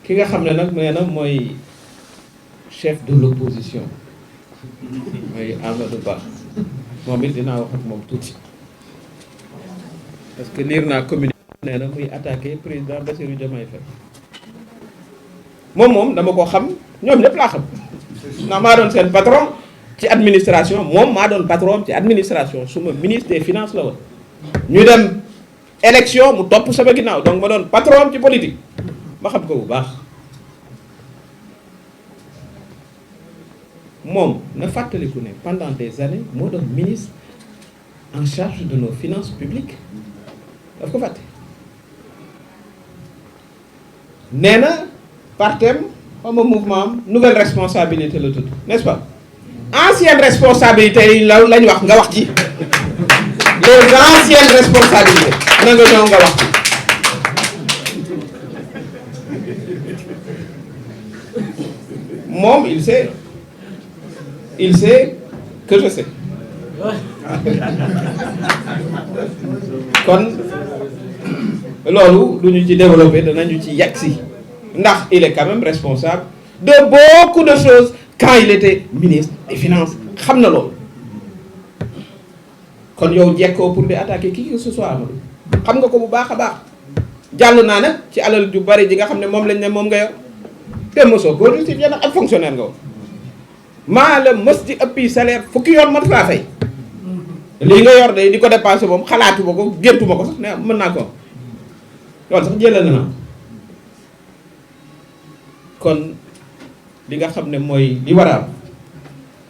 ki nga xam ne nag nee na mooy chef de l'opposition mooy Amadou Ba moom it dinaa wax ak moom tuuti parce que lire naa communiqué nee na muy attaqué président Bassirou Diomaye Faye moom dama ko xam ñoom ñëpp laa xam ndax maa doon seen patron ci administration moom maa doon patron ci administration suma ministre des finances la woon ñu dem élection mu topp sama ginnaaw donc ma doon patron ci politique ma xam ko bu baax moom na fàttaliku ne pendant des années moo doon ministre en charge de nos finances publiques daf ko fàtte nee na partem xam nga mouvement am nouvelle responsabilité la tudd n'est-ce pas ancienne responsabilité yi lañ wax nga wax ci les anciennes responsabilités na nga ñëw nga wax ci moom il sait que je sais kon loolu lu ñu ci développé danañu ci yàgg si ndax il est quand même responsable de beaucoup de choses quand il était ministre des finances xam na loolu kon yow jekkoo pour di attaquer qui que ce soit Amadou xam nga ko bu baax a baax jàll naa nag ci alal ju bari ji nga xam ne moom lañ ne moom nga yor te mosoo ko ci yenn ak fonctionnaire nga woon maa la mës di ëppi salaire fukki yoon mat laa fay lii nga yor de di ko dépensé moom xalaatuma ko géntuma ko sax ne mën naa ko loolu sax jëlal na kon li nga xam ne mooy li war a am